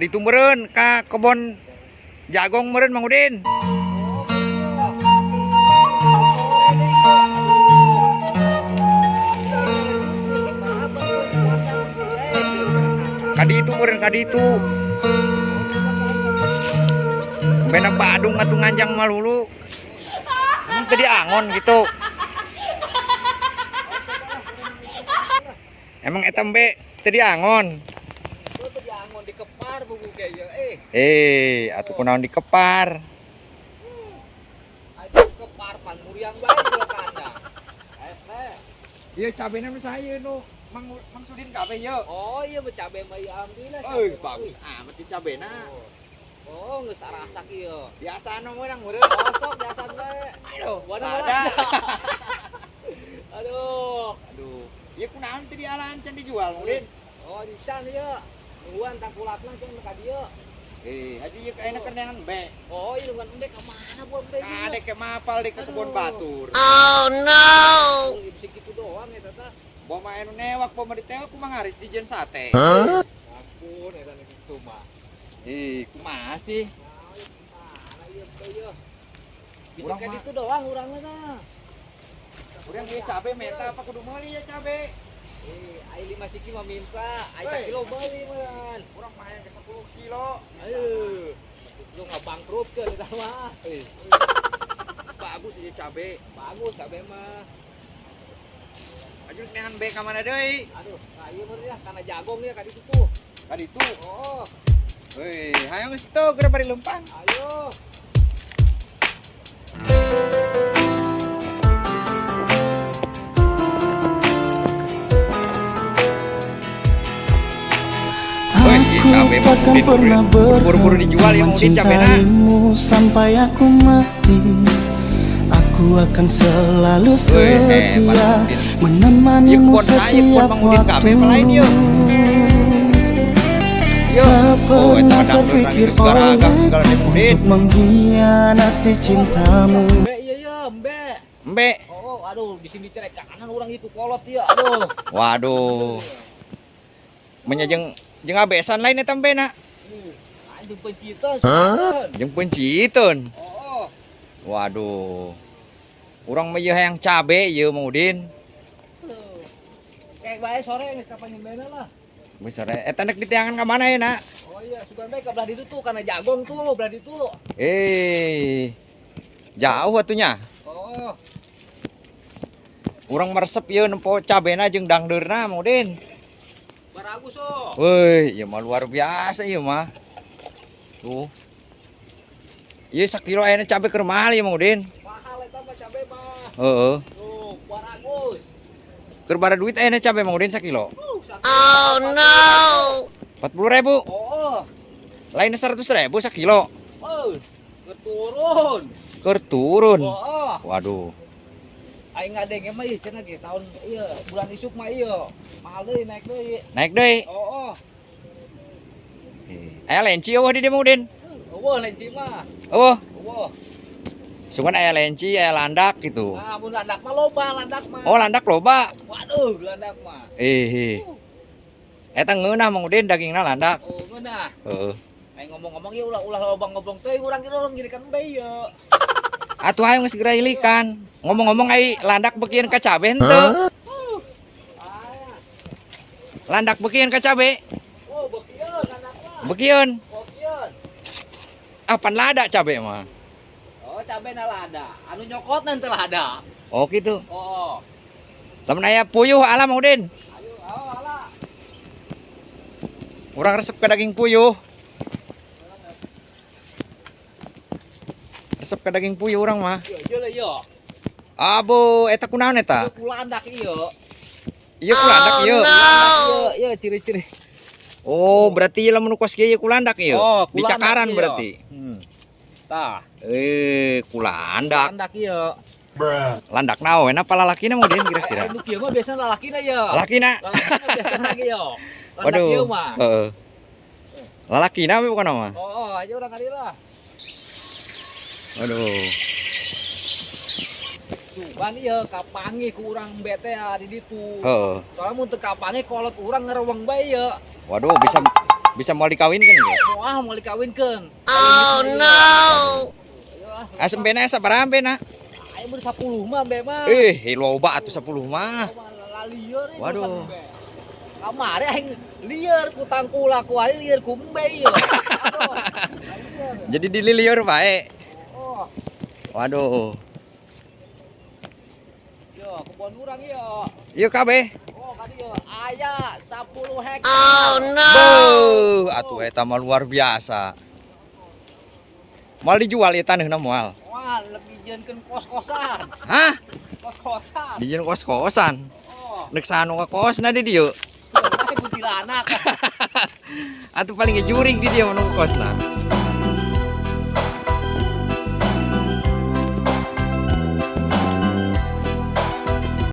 Kaditu meureun ka kebon jagong meureun Mang Udin. Kaditu meureun kaditu. Bena Badung atuh nganjang malulu. Emang tadi angon gitu. Emang eta embe tadi angon. Tadi angon dikepar buku kaya eh. Eh, atuh kunaon dikepar? Atuh kepar pan muriang bae ulah kandang. Ieu cabena nu saha nu Mang Mang Sudin kabeh ieu. Oh iya cabe mah ieu alhamdulillah. Euy, bagus amat ieu cabena. Oh, geus arasak ieu. Biasa anu meunang meureun. Oh, sok biasa bae. Aduh, ada. Aduh. Aduh. Ieu kunaon teh dialaan can dijual, Udin? Oh, can ieu. Nungguan tangkulatna can ka dieu. Eh, haji ieu ayeuna keur neangan embe. Oh, ieu nungguan embe ka mana buah embe? Kadek ke mapal dek ke kebon batur. Oh no. Bisa kitu doang eta tah. Boma anu newak, boma ditewak kumaha ngaris dijen sate. Hah? Ampun eta kitu mah. Ih, kumaha sih? Bisa kayak itu doang urang mah tah. Urang ieu cabe menta apa kudu meuli ya cabe? Eh, ai 5 siki mah minta, ai sakilo meuli meureun. Urang mah hayang ke 10 kilo. Ayo. Lu ngabangrutkeun eta mah. Eh. Bagus ieu cabe. Bagus cabe mah. Aju neangan be ka mana deui? Aduh, ka ieu meureun ya, kana jagong ya ka ditu tuh. Ka ditu? Oh. Woi, hayang geus teu geura bari leumpang. Ayo. Aku takkan pernah buru-buru dijual ya mungkin cabena. Sampai aku mati, aku akan selalu setia menemanimu setiap waktu. Tak pernah terfikir oleh untuk mengkhianati cintamu. Mbe, iya mbe. Mbe. Oh, aduh, di sini cerek kanan orang itu kolot ya, aduh. Waduh. Menyajeng jeung abesan lain eta mbe na. Jeung penciteun. Jeung penciteun. Oh. Waduh. Urang mah ieu hayang cabe ieu Mang Udin. Kayak bae sore geus kapan nyembena lah. Geus sore. Eta nek diteangan ka mana ya, Nak? Oh iya, sugan bae ka belah ditu tuh kana jagong tuh, belah ditu. Eh. Jauh atunya. Oh. Urang meresep ieu nempo cabena jeung dangdeurna Mang Udin. Baragus oh. Woi, ieu mah luar biasa ieu mah. Tuh. Ieu sakilo ayeuna cabe keur mahal ieu Mang Udin. Mahal eta mah cabe mah. Heeh. Tuh, baragus. Keur bara duit ayeuna cabe Mang Udin sakilo. Oh no. 40.000. Oh. Lain 100.000 sakilo. Oh, keur turun. Keur turun. Oh. Waduh. Aing ngadenge mah ieu cenah ge tahun ieu bulan isuk mah ieu. Mahal deui naik deui. Naik deui. Oh. Aya lenci eueuh di dieu Mang Udin? Eueuh lenci mah. Eueuh. Eueuh. Sugan aya lenci, aya landak gitu. Nah, mun landak mah loba landak mah. Oh, landak loba. Waduh, landak mah. Eh. Eta ngeunah Mang Udin dagingna landak. Oh, ngeunah. Heeh. Aing ngomong-ngomong ieu ulah loba ngobrol teuing urang ge urang ngirikan bae ieu. Atuh aing geus geura ilikan. Ngomong-ngomong ai landak bekieun ka cabe henteu? Landak bekieun ka cabe? Oh, bekieun landak mah. Bekieun. Bekieun. Apan lada cabe mah? Oh, cabe na lada. Anu nyokotna teh lada. Oh, gitu. Oh. Lamun aya puyuh ala Mang Udin. Ayo, ala. Urang resep ka daging puyuh. Resep ka daging puyuh urang mah. Ieu ieu ieu. Abo, eta kunaon eta? Ieu kulandak ieu. Ieu kulandak ieu. Ieu ieu ciri-ciri. Oh, berarti lamun nu kos kieu ieu kulandak ieu. Oh, dicakaran ieu. Berarti. Tah. Eh, kulandak. Kulandak ieu. Landak naon apa lalakina Mang Udin kira-kira? Nu kieu mah biasana lalakina ieu. Lalakina. Lalakina biasana ieu. Landak Waduh. ieu mah. Heeh. Lalakina we bukan mah. Oh, aja urang kali lah. Waduh. Cuman ieu kapangi ku urang bete di ditu. Heeh. Soalnya mun teu kapangi kolot urang ngereweng bae ieu. Waduh, bisa Bisa mau dikawinkeun ge? Wah, mau dikawinkeun. Oh no! Ayo ah. Asa embena sabaraha embena? Ayo mun 10 mah embe mah. Eh, loba atuh 10 mah. Lalieur ieu Waduh. urusan embe. Kamari aing lieur ku tangkula ku aing lieur ku embe ieu. Aduh, lieur. Jadi dililiur bae. Oh, Waduh. yo kebon urang ieu. Ieu kabeh. Oh, kadi ieu aya 10 hektar. Oh no! Beuh, atuh eta mah luar biasa. Moal dijual ieu taneuhna moal? Wah, lebih jieunkeun kos-kosan. Hah? Kos-kosan. Dijieun kos-kosan. Oh, Nek saha nu ngakosna di dieu? masih kuntilanak. Atuh paling ge jurig di dieu nu kosna.